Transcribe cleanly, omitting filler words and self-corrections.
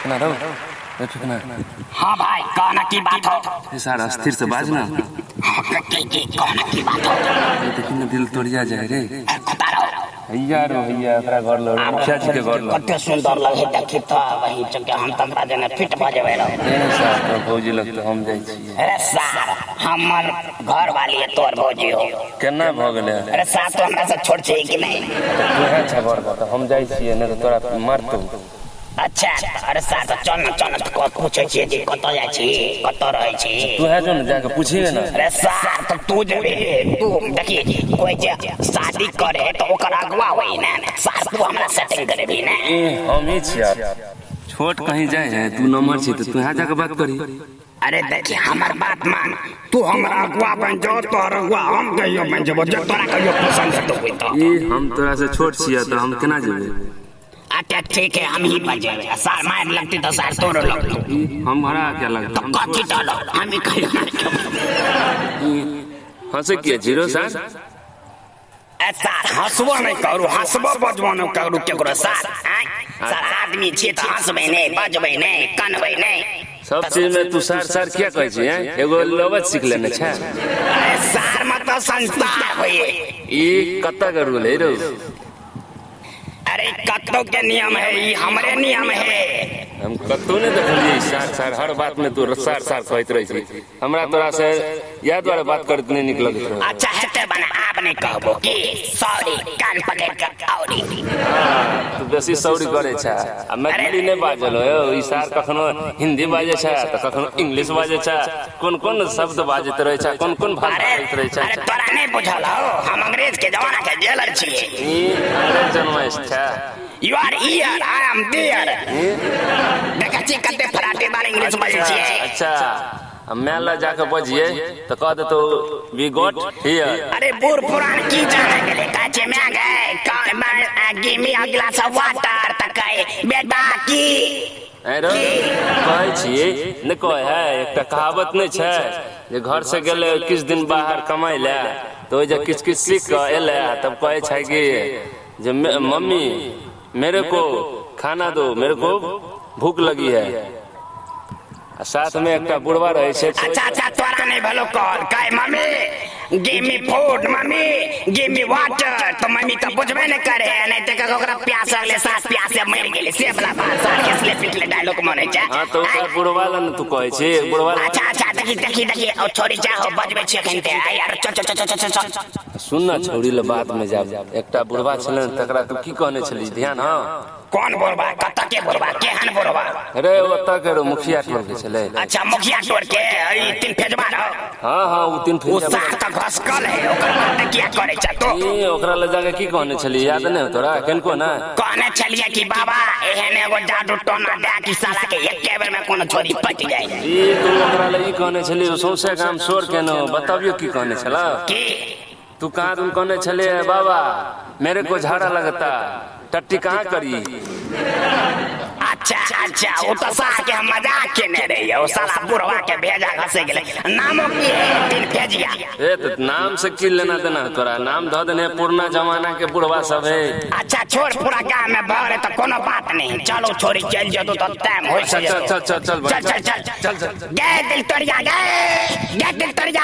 ठेकना रहो, ए ठेकना। हाँ भाई, कहना की बात हो? ए सार, अस्थिर से बाज ना। हाँ, की की कहना की बात हो? ए देखी ना, दिल तोड़िया जाए रे। अरे कता रहो? हैया रो हैया, ओकरा घर लो, मुखिया जी के घर लो। कते सुंदर लगे, देखी तो वही चौके हम तकरा जने फिट भ जेबै रहो। ए सार, तोर भौजी लग तो हम जाइ छियै। अरे सार, हमर घर वाली है तोर भौजी हो। केना भऽ गेलै? अरे सार, तो हमरा से छोट छै कि नहीं? तोहे छै बड़, तऽ हम जाइ छियै, नहि तऽ तोरा मारतौ। अच्छा, अरे सार, तऽ चल न, चल न, तऽ पूछै छियै जे कतऽ जाइ छी, कतऽ रहै छी। तोहे जो ने, जाके पूछिए ना। अरे सार, तऽ तू जेबी? तू देखी, कोई जे शादी करे तऽ ओकर अगुआ होई ने। सार, तू हमरा सेटिंग करेबी ने? ए, हम ही छियै छोट, कहीं जाइ है, तू नंबर छी तऽ तू जाके बात करी। अरे देखी, हमर बात मान, तू हमरा अगुआ बन जाओ, तोहर अगुआ हम कहियो बन जेबो, जे तोरा कहियो पसंद हेतौ कोई तऽ। ई हम तोरा से छोट छियै तऽ हम केना जेबै? अच्छा ठीक है, हम ही बन जेबै। सार, मार लगती तो सार तोरो लगतौ। ई हमरा क्या लगता? तो कथी डालो, हम ही कहियो मार के। हंसे किया जीरो सार? ए सार, हंसबो नहीं करू, हंसबो बजबो नहीं करू केकरो सार। आँय सार, आदमी छी तऽ हंसबै नहीं, बजबै नहीं, कनबै नहीं? सब चीज में तू सार सार किया कहै छी? हैं, एगो लबत सीख लेने छै। अरे सार मतलब संस्कार होइए। ई कतऽ के रूल है रौ? अरे कतौ के नियम है, ई हमरे नियम है। हम कतौ नहि देखलियै ई सार सार, हर बात में तू सार सार कहैत रहै छी। हमरा तोरा से इएह दुआरे बात करैत नहि नीक लगैत रहै। अच्छा हेतै बना, आब नहीं कहबो की, सॉरी, कान पकड़ के औरी। तू बेसी सौरी करै छै आ मैथिली नहि बाजल हो। यौ, ई सार कखनो हिंदी बाजै छै तऽ कखनो इंग्लिश बाजै छै, कोन कोन शब्द बाजैत रहै छै, कोन कोन भाषा अरे बाजैत रहै छै। अरे तोरा नहीं बुझल हो, हम अंग्रेज के जमाना के जेलर छियै। ई अंग्रेज जनमाइश छै। You are here, I am there. देखै छी कते फराटे बार इंग्लिश बाजै छियै। अच्छा, आ माय लग जाके बजियै तऽ कह देतौ वी गोट here. अरे बूढ़ पुरान की जाने गेले, कहै छै माय गए, give me a glass of water, तऽ कहे बेटा की। ऐं रौ, कहै छी नहि, कहै है एकटा कहावत नहि छै जे घर से गेलै किछु दिन बाहर कमाइ लए तऽ ओहि जे किछु किछु सीख कऽ एलै, तब कहै छै कि जे मम्मी, मेरे को खाना दो, मेरे को भूख लगी है। आ साथ में एकटा बुढ़वा रहै छै। अच्छा अच्छा, तोरा नहीं भलो कॉल, कहे mummy, give me food, mummy, give me water, तो मम्मी तो बुझबे नहीं करे, नहीं तो ओकरा प्यास लगले, सास प्यास से मरि गेलै, से वाला बात सार के इसलिए पिछले डायलॉग मने छै। हाँ, तऽ ओकरा बुढ़वा लए ने तू कहै छी बुढ़वा लए। अच्छा अच्छा, देखी देखी देखी, और छोड़ी चाहो बजबै छी एखन ते आ यार, चल चल चल चल चल चल। सुन ना, छौड़ी लए बात में जाब, एकटा बुढ़वा छलै ने, तकरा तू की कहने छली, ध्यान हँ? कौन बुढ़वा, कतऽ के बुढ़वा, केहन बुढ़वा? अरे ओतऽ के रो, मुखिया टोल के छलै। अच्छा, मुखिया टोल के ई तीन फेजवा रहो? हाँ हाँ, ओ तीन ओ फेजवा। सार तऽ घसकल है, ओकर बात किया करै छ तू? ई ओकरा लए जाके की कहने छली, याद नहि हो तोरा किनको ने? कहने छलियै कि बाबा, एहन एगो जादू टोना दए कि साला के एके बेर में कोनो छोरी पटि जाए। ई तू ओकरा लए ई कहने छली, सौंसे गाम शोर केने हो। बतबियो की कहने छला? की? तू कहाँ तुम कहने छले, बाबा, मेरे को झाड़ा लगता, टट्टी कहाँ करी? अच्छा अच्छा, ओ तऽ सार के हम मजाक केने रहियै, ओ साला बुढ़वा के भेजा घसे गेलै। नामो की है तीन फेजिया? ए, तो नाम से की लेना देना है तोरा? नाम धऽ देने, पुरना जमाना के बुढ़वा सब है। अच्छा छोड़, पूरा गाँव में भर है तऽ कोनो बात नहीं। चलो छोड़ी, चल जेतो तऽ टाइम हो। चल चल चल चल चल। चल चल चल। चल चल। गए दिल तोड़िया, गए गए दिल तोड़िया।